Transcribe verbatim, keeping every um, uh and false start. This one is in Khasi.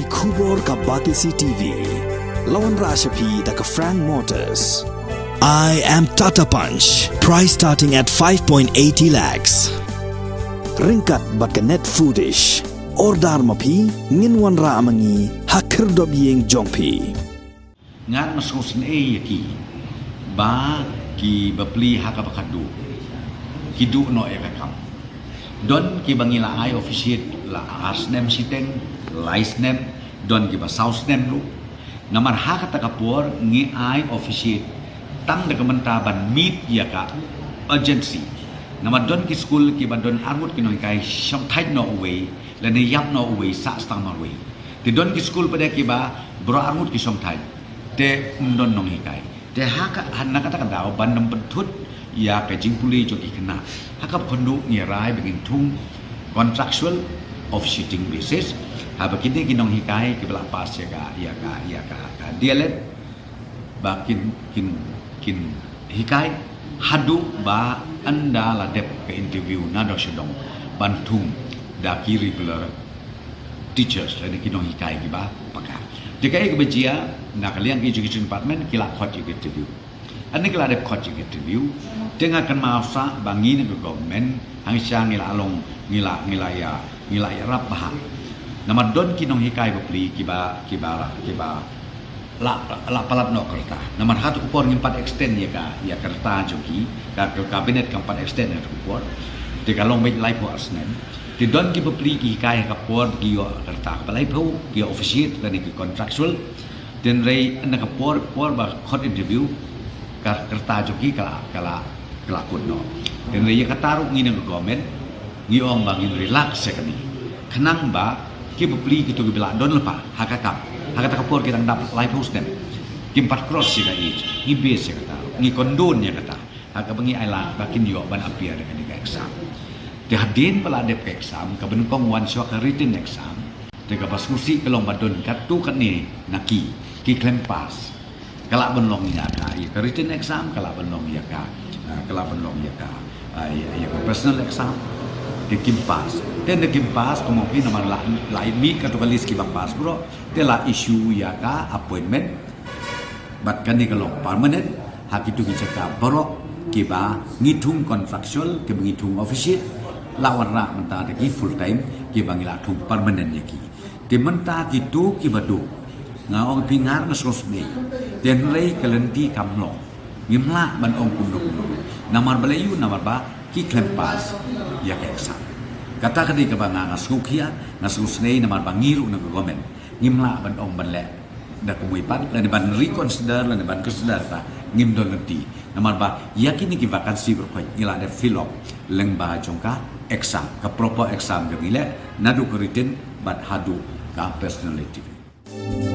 Khubor ka Batesi T V. La wanrah sha phi da ka Frank Motors. I am Tata Punch. Price starting at five point eighty lakhs. Ryngkat bad ka Net Foodish. Order ma phi, ngin wanrah ma ngi ha khyrdop ïing jong phi. Ngan nga sngewsynei ïa ki ba ki bapli ha kaba khadduh ki duh noh ïa ka kam. Don ki ba ngi la ai officiate la ar snem shiteng, lai snem, don ki ba saw snem ruh. Namar ha kata ka por ngi ai officiate tang da ka mynta ban meet ïa ka urgency. Namar don ki skul ki ba don arngut ki nonghikai shongthait noh uwei lane ïap noh uwei sah stang marwei. Te don ki skul pat de ki ba baroh arngut ki shongthait te ym don nonghikai. Te ha ka, ha na kata ka daw ban nym pynthut ïa ka jingpule jong ki khynnah, ha kaba kynduh ngi rai ba ngin thung contractual officiating basis. Haba kine ki nonghikai ki ba la pass ïa ka, ïa ka, ïa ka, ka D L Ed ba kin, kin, kin hikai haduh ba ynda la dep ka interview na dong sha dong ban thung da ki regular teachers lane ki nonghikai ki ba paka. Te kaei kaba jia, na ka liang ka education department ki la khot ïa ka interview. Ynda ki la dep khot ïa ka interview, te nga kynmaw sa ba ngi na ka government hangta ngi la long, ngi la, ngi la ïa, ngi la ïarap bha. Namar don ki nonghikai bapli ki ba, ki ba, ki ba la, la palat noh ka rta. Namar ha tu ka por ngim pat extend ïa ka, ïa ka rta jong ki, ka, ka cabinet kam pat extend ïa tu ka por. Te ka long beit laiphew ar snem. Te don ki bapli ki hikai ha ka por ki ïoh ka rta kaba laiphew, ki officiate lane ki contractual. Te hynrei na ka por, por ba khot interview ka, ka rta jong ki ka la, ka la, ka la kut noh. Te hynrei ïa kata ruh ngi na ka government ngi ong ba ngin relax ïa kane. Khnang ba ki bapli kito ki ba la don lypa ha ka kam, ha kata ka por ki dang dap laiphew snem, kim pat cross ïa ka age, ngi base ïa kata, ngi condone ïa kata. Ha kaba ngi ai lad ba kin ïoh ban appear ïa kane ka exam. Te hadien ba la dep ka exam, kaba nyngkong wan shuwa ka written exam. Te kaba sngewsih ka long ba don katto katne na ki, ki khlem pass. Ka lah ban long ïa ka, ïa ka written exam, ka lah ban long ïa ka, ah, ka lah ban long ïa ka, ah, ïa, ïa ka personal exam. Te kim pass. Te ynda kim pass, kumno phi namar la, la mih katto ka list ki ba pass baroh. Te la issue ïa ka appointment. Bad kane ka long permanent ha kito ki jaka baroh ki ba ngi thung contractual, ki ba ngi thung officiate, la wanrah mynta da ki full time, ki ba ngi la thung permanent ïa ki. Te mynta kito ki ba duh, nga ong phi ngar nga sngewsynei. Te hynrei ka lynti kam long. Ngim lah ban ong kumno kumno. Namar balei ïa u, namar ba ki khlem pass ïa ka exam. Kata ka dei kaba nga, nga sngewkhia, nga sngewsynei namar ba ngi ruh na ka government ngim lah ban ong ban leh da kumwei pat, lane ban reconsider, lane ban consider ta, ngim don lynti. Namar ba ïa kine ki vacancy baroh khoit ngi la dep fill up lyngba jong ka exam, ka proper exam ka ngi leh, naduh ka written bad haduh ka personal interview.